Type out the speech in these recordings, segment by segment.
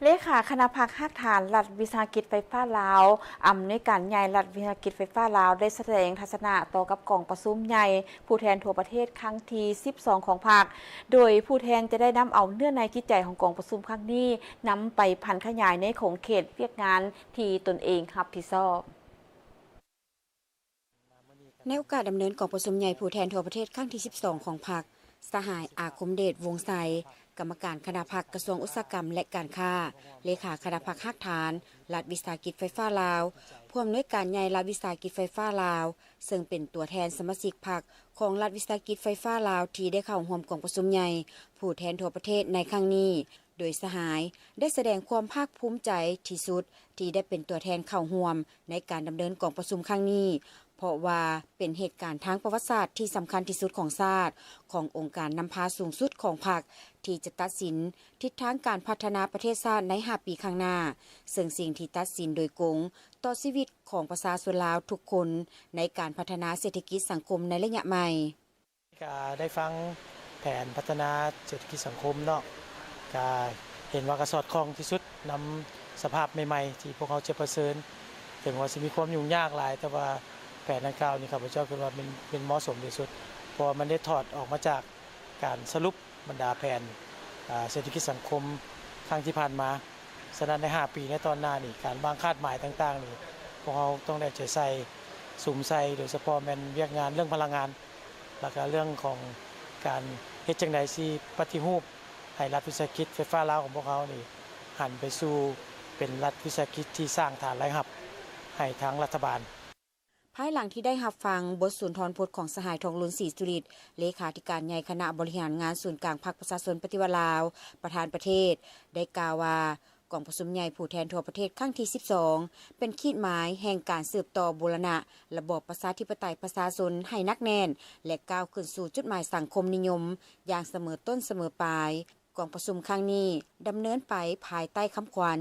ເລຂາຄະນະພັກຮາກຖານລັດວິສາຫະກິດໄຟຟ້າລາວ, ອຳນວຍການໃຫຍ່ລັດວິສາຫະກິດໄຟຟ້າລາວ ໄດ້ສະແດງທັດສະນະຕໍ່ກັບກອງປະຊຸມໃຫຍ່ຜູ້ແທນທົ່ວປະເທດຄັ້ງທີສິບສອງຂອງພັກ, ໂດຍຜູ້ແທນຈະໄດ້ນຳເອົາເນື້ອໃນຈິດໃຈຂອງກອງປະຊຸມຄັ້ງນີ້ ນຳໄປຜັນຂະຫຍາຍໃນຂົງເຂດວຽກງານທີ່ຕົນເອງຮັບຜິດຊອບ. ໃນໂອກາດດຳເນີນກອງປະຊຸມໃຫຍ່ຜູ້ແທນທົ່ວປະເທດຄັ້ງທີສິບສອງຂອງພັກ, ສະຫາຍ ອາຄົມເດດ ວົງໄຊ, ກຳມະການຄະນະພັກກະຊວງອຸດສາຫະກຳ ແລະ ການຄ້າ, ເລຂາຄະນະພັກຮາກຖານລັດວິສາຫະກິດໄຟຟ້າລາວ, ຜູ້ອຳນວຍການໃຫຍ່ລັດວິສາຫະກິດໄຟຟ້າລາວ, ເຊິ່ງເປັນຕົວແທນສະມາຊິກພັກຂອງລັດວິສາຫະກິດໄຟຟ້າລາວ ທີ່ໄດ້ເຂົ້າຮ່ວມກອງປະຊຸມໃຫຍ່ຜູ້ແທນທົ່ວປະເທດໃນຄັ້ງນີ້, ໂດຍສະຫາຍໄດ້ສະແດງຄວາມພາກພູມໃຈທີ່ສຸດທີ່ໄດ້ເປັນຕົວແທນເຂົ້າຮ່ວມໃນການດຳເນີນກອງປະຊຸມຄັ້ງນີ້, ເພາະວ່າເປັນເຫດການທາງປະຫວັດສາດທີ່ສຳຄັນທີ່ສຸດຂອງຊາດ, ຂອງອົງການນຳພາສູງສຸດຂອງພັກ ທີ່ຈະຕັດສິນທິດທາງການພັດທະນາປະເທດຊາດໃນຫ້າປີຂ້າງໜ້າ, ເຊິ່ງສິ່ງທີ່ຕັດສິນໂດຍກົງຕໍ່ຊີວິດຂອງປະຊາຊົນລາວທຸກຄົນໃນການພັດທະນາເສດຖະກິດສັງຄົມໃນໄລຍະໃໝ່. ກະໄດ້ຟັງແຜນພັດທະນາເສດຖະກິດສັງຄົມເນາະ, ກະເຫັນວ່າກະສອດຄ່ອງທີ່ສຸດນຳສະພາບໃໝ່ໆທີ່ພວກເຮົາຈະປະເຊີນ. ເຖິງວ່າຊິມີຄວາມຫຍຸ້ງຍາກຫຼາຍ, ແຕ່ວ່າແຜນດັ່ງກ່າວນີ້ ຂ້າພະເຈົ້າຄິດວ່າເປັນ ເປັນເໝາະສົມທີ່ສຸດ, ເພາະວ່າມັນໄດ້ຖອດອອກມາຈາກການສະຫຼຸບບັນດາແຜນ ອາ ເສດຖະກິດສັງຄົມຄັ້ງທີ່ຜ່ານມາ. ສະນັ້ນໃນຫ້າປີໃນຕອນໜ້ານີ້ ການວາງຄາດໝາຍຕ່າງໆນີ້ ພວກເຮົາຕ້ອງໄດ້ເອົາໃຈໃສ່ ສຸມໃສ່ ໂດຍສະເພາະແມ່ນວຽກງານເລື່ອງພະລັງງານ ແລ້ວກະເລື່ອງຂອງການເຮັດຈັ່ງໃດຊິປະຕິຮູບໃຫ້ລັດວິສາຫະກິດໄຟຟ້າລາວຂອງພວກເຮົານີ້ ຫັນໄປສູ່ເປັນລັດວິສາຫະກິດທີ່ສ້າງຖານລາຍຮັບໃຫ້ທາງລັດຖະບານ. ພາຍຫຼັງທີ່ໄດ້ຮັບຟັງບົດສຸນທອນພົດຂອງສະຫາຍ ທອງລຸນ ສີສຸລິດ, ເລຂາທິການໃຫຍ່ຄະນະບໍລິຫານງານສູນກາງພັກປະຊາຊົນປະຕິວັດລາວ, ປະທານປະເທດ, ໄດ້ກ່າວວ່າ ກອງປະຊຸມໃຫຍ່ຜູ້ແທນທົ່ວປະເທດຄັ້ງທີສິບສອງ ເປັນຂີດໝາຍແຫ່ງການສືບຕໍ່ບູລະນະລະບອບປະຊາທິປະໄຕປະຊາຊົນໃຫ້ໜັກແໜ້ນ ແລະ ກ້າວຂຶ້ນສູ່ຈຸດໝາຍສັງຄົມນິຍົມຢ່າງສະເໝີຕົ້ນສະເໝີປາຍ. ກອງປະຊຸມຄັ້ງນີ້ດຳເນີນໄປພາຍໃຕ້ຄຳຂວັນ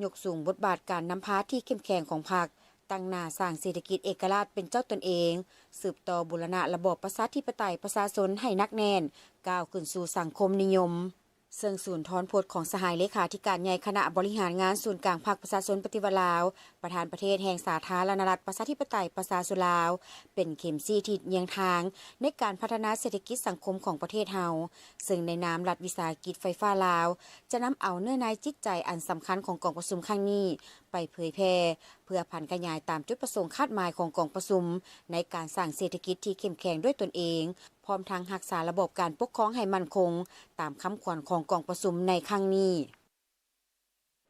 ຍົກສູງບົດບາດການນຳພາທີ່ເຂັ້ມແຂງຂອງພັກ, ຕັ້ງໜ້າສ້າງເສດຖະກິດເອກະລາດເປັນເຈົ້າຕົນເອງ, ສືບຕໍ່ບູລະນະລະບອບປະຊາທິປະໄຕປະຊາຊົນໃຫ້ໜັກແໜ້ນ, ກ້າວຂຶ້ນສູ່ສັງຄົມນິຍົມ. ເຊິ່ງສູນທອນພົດຂອງສະຫາຍເລຂາທິການໃຫຍ່ຄະນະບໍລິຫານງານສູນກາງພັກປະຊາຊົນປະຕິວັດລາວ, ປະທານປະເທດແຫ່ງສາທາລະນະລັດປະຊາທິປະໄຕປະຊາຊົນລາວ ເປັນເຂັມຊີ້ທິດຍ່ຽງທາງໃນການພັດທະນາເສດຖະກິດສັງຄົມຂອງປະເທດເຮົາ, ເຊິ່ງໃນນາມລັດວິສາຫະກິດໄຟຟ້າລາວ ຈະນຳເອົາເນື້ອໃນຈິດໃຈອັນສຳຄັນຂອງກອງປະຊຸມຄັ້ງນີ້ໄປເຜີຍແຜ່ ເພື່ອຜັນຂະຫຍາຍຕາມຈຸດປະສົງຄາດໝາຍຂອງກອງປະຊຸມ ໃນການສ້າງເສດຖະກິດທີ່ເຂັ້ມແຂງດ້ວຍຕົນເອງ, ພ້ອມທັງຮັກສາລະບອບການປົກຄອງໃຫ້ໝັ້ນຄົງ ຕາມຄຳຂວັນຂອງກອງປະຊຸມໃນຄັ້ງນີ້.